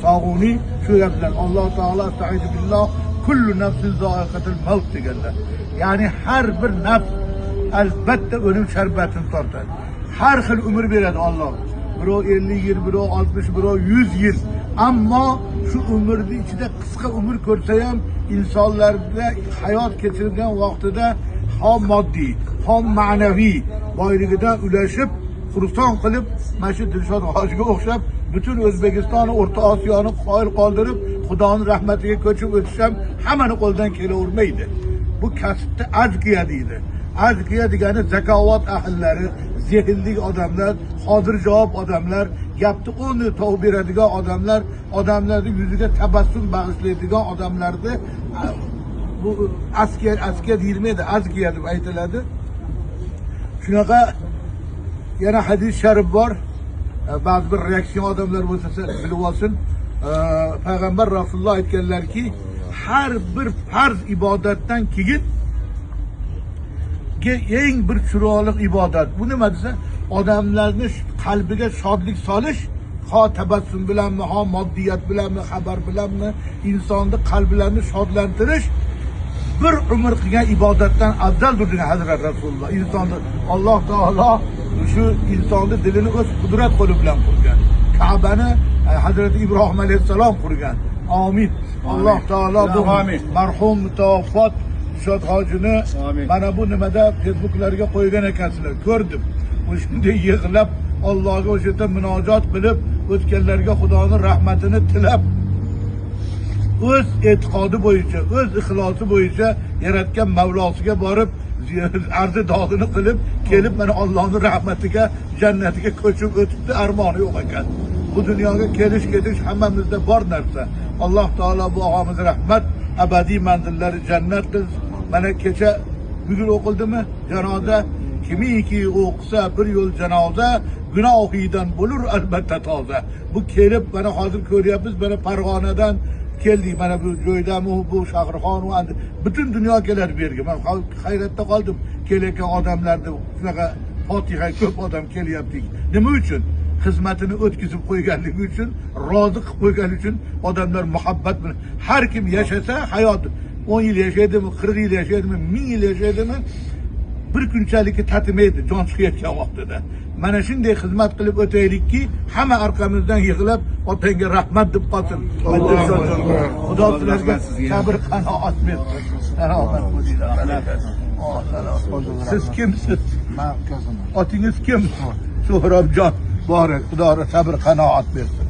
Sog'uniy shu gaplar Alloh taolo estaizu billah kullu nafsin zoiqatul mavt deganlar. Ya'ni har bir nafs albatta o'lim sharbatini tortadi. Har xil umr beradi Alloh. Birov 50 yil, birov 60, birov 100 yil. Ammo shu umrni ichida qisqa umr ko'rsa ham insonlarda hayot kechirgan vaqtida ho moddiy, ho ma'naviy boyligidan ulashib xursand qilib mana shu Dilshod hojiga o'xshab butun O'zbekistonni, O'rta Osiyoni qoyil qoldirib, Xudoning rahmatiga ko'chib o'tish ham hammani qo'lidan kelavermaydi. Bu kasbni azkiya deydi. Azkiya degani zakovat ahllari, zehnli odamlar, hozir javob odamlar, gapni o'rnida topib beradigan odamlar, odamlarning yuziga tabassum bag'ishlaydigan odamlarni bu askiya askiya deyilmaydi, azkiya deb aytiladi. Shunaqa yana hadis sharif bor. Ba'zi bir reaksiya odamlar bo'lsa bilib olsin. Payg'ambar Rasululloh aytganlarki, har bir farz ibodatdan keyin eng bir chiroyli ibodat. Bu nima desa, odamlarni qalbiga shodlik solish, ho tabassum bilanmi, ho moddiyat bilanmi, xabar bilanmi, insonni qalblarini shodlantirish bir umr qilgan ibodatdan afzaldir degan Hazrat Rasululloh. Insonni Alloh taolo shu insonni dilini o'z qudrat qo'li bilan qurgan. Ka'bani Hazrati Ibrohim alayhissalom qurgan. Amin. Alloh taolo bu Amin. marhum mutawaffot Dilshod hojini Amin. mana bu nimada Facebooklarga qo'ygan ekansizlar. Ko'rdim. O'shunday yig'lab Allohga o'sha yerda munojot qilib, o'tganlarga Xudoning rahmatini tilab o'z e'tiqodi bo'yicha, o'z ixlosi bo'yicha yaratgan Mavlosiga borib arzi dodini qilib, kelib mana Allohning rahmatiga, jannatiga ko'chib o'tibdi, armoni yo'q ekan. Bu dunyoga kelish ketish hammamizda bor narsa. Alloh taolo bu og'amiz rahmat, abadiy manzillari jannat qilsin. Mana kecha bugun o'qildimi? Janoza kimiki o'qisa bir yo'l janoza gunohidan bo'lur albatta toza. Bu kelib mana hozir ko'ryapmiz, mana Farg'onadan keldik, mana bu joydan bu Shahrixon u butun dunyo keladi bu yerga. Men hayratda qoldim kelayotgan odamlarni shunaqa fotiha ko'p odam kelyapti. Nima uchun? Xizmatini o'tkazib qo'yganligi uchun, rozi qilib qo'ygani uchun odamlar muhabbat bilan har kim yashasa hayot 10 yil yashaydimi, 40 yil yashaydimi, 1000 yil yashaydimi bir kunchalikka tatimaydi jon chiqayotgan vaqtida. Mana shunday xizmat qilib o'taylikki, hamma arqamizdan yig'lab otangga rahmat deb qolsin. Xudo sizlarga sabr qanoat bersin. Salomat bo'linglar. Siz kimsiz? Man ukaziman. Otingiz kim? Suhrobjon. Borak, Xudo sabr qanoat bersin.